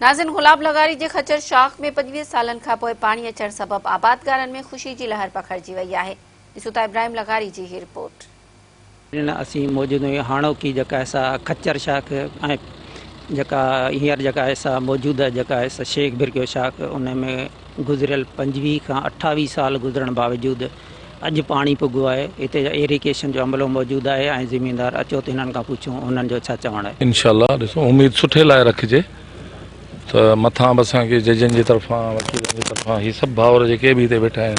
ناظرين گلاب لغاري جي خچر شاخ ۾ 25 سالن کانپوء پاڻي اچڻ سبب آبادگارن ۾ خوشي جي لهر پکڙجي وئي آهي. ڏسو ٿا ابراهيم لغاري جي هي رپورٽ. اسين موجود آهيون هاڻوڪي جيڪا آهي سا خچر شاخ ۽ جيڪا هينئر جيڪا آهي سا موجوده جيڪا آهي سا شيخ ڀرڪيو شاخ ان ۾ گذريل 25 کان 28 سال گذرڻ باوجود اڄ پاڻي پڳو آهي، هتي جا ايريگيشن جو عملو موجود آهي ۽ زميندار اچو ته هنن کان پڇون هنن جو ڇا چوڻ آهي. انشاء الله ڏسو اميد سٺي لاء رکجي ته مٿان به اسان کي ججن جي طرفان وڪيلن جي طرفان هي سڀ ڀائر جيڪي به هتي ويٺا آهن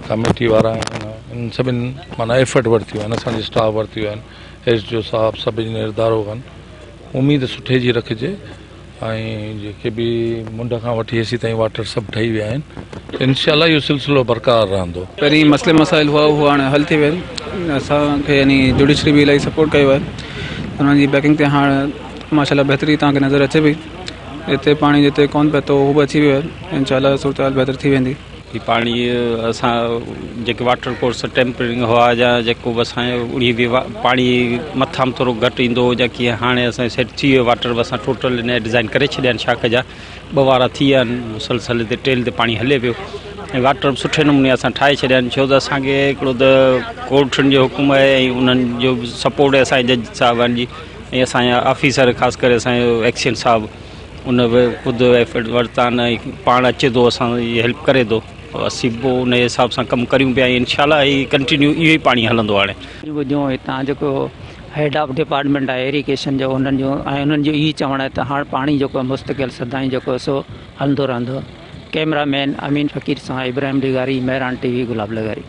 ڪميٽي وارا آهن انهن سڀن معنيٰ ايفرٽ ورتيون آهن اسان جي اسٽاف ورتيون آهن ايس ڊي او صاحب سڀ انجنيئر داروغن اميد سٺي جي رکجي ۽ جيڪي به منڍ کان وٺي هيسي تائين واٽر سڀ ٺهي ويا آهن ته انشاء الله اهو سلسلو برقرار رهندو. پهرين مسئلي مسائل هئا اهو هاڻي حل ٿي ويا آهن اسان کي يعني جوڊيشري به الاهي سپورٽ ڪيو آهي انهن جي بيڪنگ تي هاڻ ماشاء الله بهتري توهان کي نظر اچي پئي هتي پاڻي جتي ڪونه پهتو اهو به اچي ويو آهي انشاء الله صورتحال بهتر ٿي ويندي. هي پاڻي اسان جيڪي واٽر ڪورس ٽيمپرنگ هئا يا جيڪو به اسان جو انهي به پاڻي مٿان به ٿورو گهٽ ايندو هو جا ڪيئن هاڻي اسان جو سيٽ ٿي ويو واٽر به اسان ٽوٽل ان جا ڊزائن ڪري ڇڏيا آهن شاخ جا ٻه وارا ٿي ويا آهن مسلسل هتي ٽيل تي پاڻي هلي پيو ۽ واٽر به سٺي نموني اسان ٺاهي ڇڏيا آهن ڇو ته اسانکي هڪڙو ته ڪورٽن جو حڪم آهي ۽ انهن جو سپورٽ اسان جي جج صاحبان جي ۽ اسان جا آفيسر خاص ڪري اسان جو ايڪسين صاحب ان به خود ايفرٽ ورتا آهن ۽ پاڻ اچي ٿو اسان جي هيلپ ڪري ٿو اسين به ان حساب سان ڪم ڪريون پيا ۽ انشاء الله هي ڪنٽينيو اهو ئي پاڻي هلندو هاڻي. ٻڌيون هتان جيڪو هيڊ آف ڊپارٽمينٽ آهي ايريگيشن جو انهن جو ۽ انهن جو اهي چوڻ آهي ته هاڻ پاڻي جيڪو مستقل سدائين جيڪو سو هلندو رهندو ڪئميرا مين امين فقير سان ابراهيم لغاري مهراڻ ٽي وي گلاب لغاري.